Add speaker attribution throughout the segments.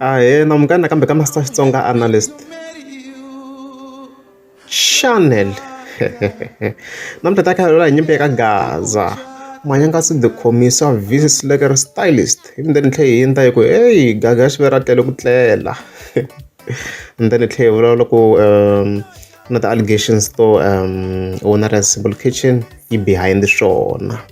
Speaker 1: Ahee na munghana nakambe ka Master Xitsonga Analyst Channel namuntlha ta kha hi nyimpi ya ka Gaza Manyangatsi the khomisa vs Lekker Stylist ivi then hi tlhela hi hundza hi ku heyi Gaga xi ve ra tlele ku tlela and then hi tlhela hi vulavula ku na ti-allegations to owner ya Simple Kitchen yi behind swona.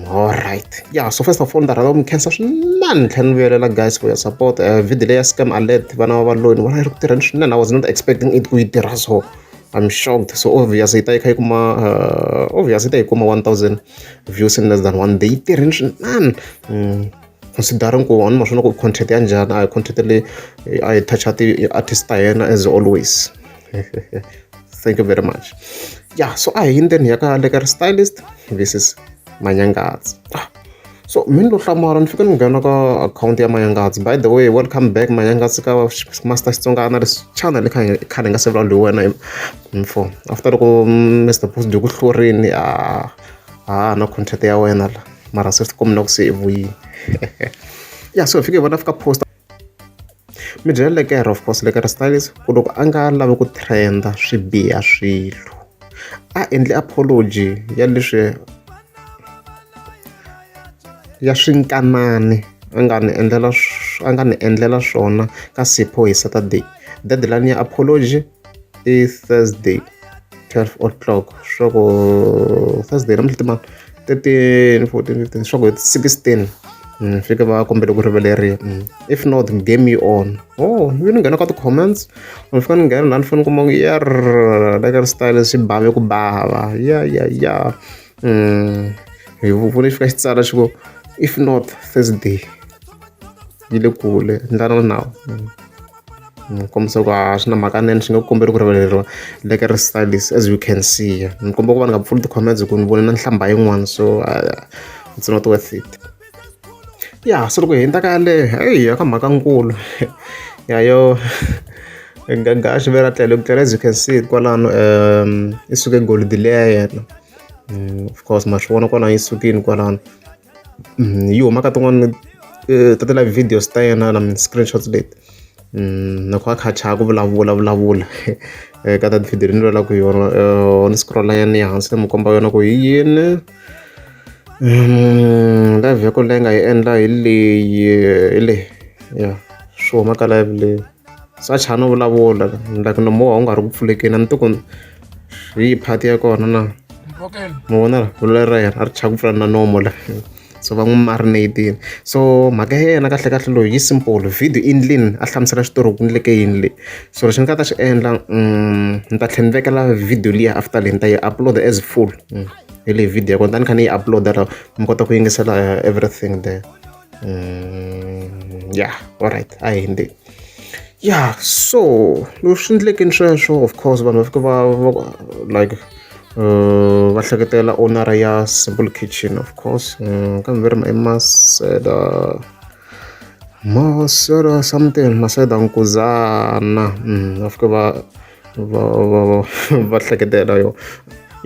Speaker 1: Alright yeah so first of all ni ta rhandza ku mi khensa swinene ni tlhela ni vuyelela guys for your support video leyi ya scam alert vana va valoyi ni vona yi ri ku tirheni swinene I was not expecting it ku yi tirha so I'm shocked so obvious yi ta yi kha yi kuma obvious yi ta yi kuma 1000 views in less than one day yi tirheni swinene considering ku a ni ma swona ku content ya njhani a hi content leyi a yi touch ti-artist ta yena as always thank you very much yeah so a hi yindeni ya ka Lekker Stylist versus Manyangatsi so mi ni lo hlamala ni fike ni nghena ka akhawunti ya Manyangatsi by the way welcome back Manyangatsi ka Master Xitsonga Analyst channel khale khale nga se vulavuli hi wena mfo after loko Mr Post ku hlurini a ha na content ya wena la mara se swi kombela ku se i vuyile ya so hi fike hi vona fika post mi byela Lekker of course Lekker Stylist ku loko a nga lavi ku trend-a swi biha swilo a endli apology ya leswi ya swinkanani a nga ni endlela a nga ni endlela swona ka Sipho hi Saturday deadline ya apology i Thursday 12 o'clock swa ku Thursday namuntlha ti mani 13 14 15 swa ku 16 fike va kombela ku rivaleriwa if not game you on oh ni ni nghena ka ti-comments ni fika ni nghena laha ni fanele ni kuma ku ya Lekker Style swi bave ku bava ya ya ya hi vone xi fika xi tsala xi ku if not Thursday yi le kule ndlana nawu kombisa ku a swi na mhaka nene swi nga ku kombeli ku rivaleriwa Lekker Stylist as you can see ni komba ku va ni nga pfuli ti-comments hi ku ni vone na nhlamba yin'wana so it's not worth it ya so loko hi hundza ka yaleyo heyi ya ka mhaka nkulu ya yo Gagashi ve ra tlele ku tlela as you can see kwalano i suke gold leya yena of course ma swi vona kwalano yi sukile kwalano yi huma ka tin'wani ta ti-live videos ta yena na screenshots leti loko a kha a chava ku vulavula vulavula ka ta video leyi ni vulaka hi yona ni scroll ya ni ya hansi ni mu komba yona ku hi yini live ya kona leyi nga yi endla hi leyi hi leyi ya swi huma ka live leyi se a chava no vulavula like nomu wa wu nga ri ku pfulekeni a ni tivi ku hi yihi part ya kona na ma vona la vula ra yena a ri chava ku pfula na nomo la so va n'wi marinate so mhaka ya yena kahle kahle loyi yi simple video endlini a hlamusela xitori ku endleke yini le so lexi ni nga ta xi endla ni ta tlhela ni vekela video liya after leyi ni ta yi upload as full hi leyi video ya kona ni kha ni yi upload la mi kota ku yingisela everything there yeah alright a hi hundzeni ya so loko swi endlekini sweswo of course vanhu va fika va like va hleketela owner ya Simple Kitchen of course kambe va ri i Maseda Maseda something Maseda Nkuzana va fika va va va va va hleketela yo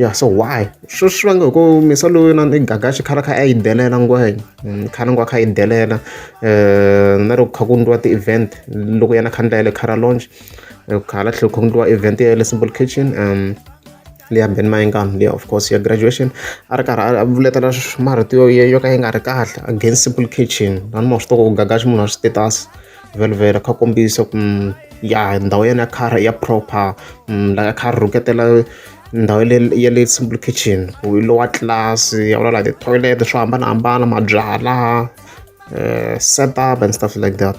Speaker 1: ya so why swi swi vanga hi ku misa loyi na i Gagashi khale a kha a yi delela ngwenya khale ngo a kha a yi delela na loko kha ku endliwa ti-event loko yena a kha a endla ya le Cara Lounge hala tlhelo kha ku endliwa event ya le Simple Kitchen leya Ben Mayengani liya of course ya graduation a ri karhi a vuletela marito yo yo ka ya nga ri kahle against Simple Kitchen a ni ma swi tiva ku Gagashi munhu wa swi-status vhele a kha a kombisa ku ya ndhawu ya yena ya khale ya proper la a kha a rhuketela ndhawu ya le Simple Kitchen ku i lower class ya vulavula hi ti-toilet swo hambanahambana mabyalwa set up and stuff like that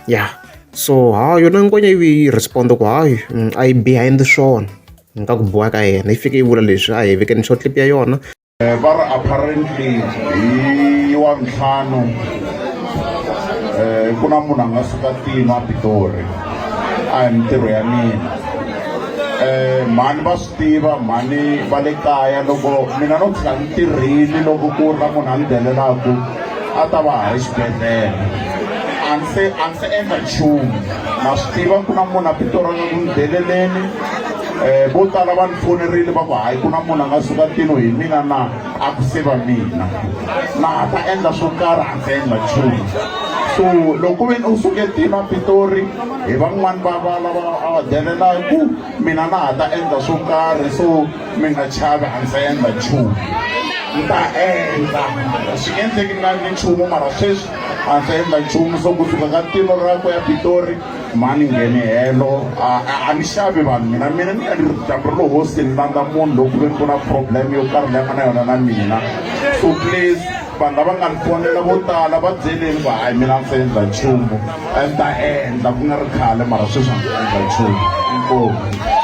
Speaker 1: yeah so ha yona ngwenya yi yi respond ku hayi a yi behind swona nga ku boha ka yena yi fike yi vula leswi a hi vekeni short clip ya yona.
Speaker 2: Va ri apparently hi Wavuntlhanu ku na munhu a nga suka tino a Pitori a hi mintirho ya mina mhani va swi tiva mhani va le kaya loko mina no tshuka ni tirhile loko ku ri na munhu a ni delelaku a ta va ha ri xibedhlele a ni se a ni se endla nchumu na swi tiva ku na munhu a Pitori a nga ku ni deleleni. Vo tala va ni fonerile va ku hayi ku na munhu a nga suka tino hi mina na a ku se va mina na ha ta endla swo karhi a ndzi endla nchumu. So loko ku ve ni u suke tino a Pitori hi van'wani va va lava a va delelaku, mina na ha ta endla swo karhi, so mi nga chavi, a ndzi endla nchumu, ni ta endla. Swi endleki ni nga endli nchumu, mara sweswi a ndzi endla nchumu. So kusuka ka tino ra ku ya Pitori mhani ngheni helo, a ni xavi vanhu mina. Mina ni ya ni ri dyambu ri lo hosi, ni landza munhu loko ku ve ni ku na problem yo karhi leyi a nga na yona na mina. So please, vanhu lava nga ni fonela vo tala va byeleni ku hayi, mina a ndzi endla nchumu, a ni ta endla ku nga ri khale, mara sweswi a ndzi endla nchumu. Inkomu.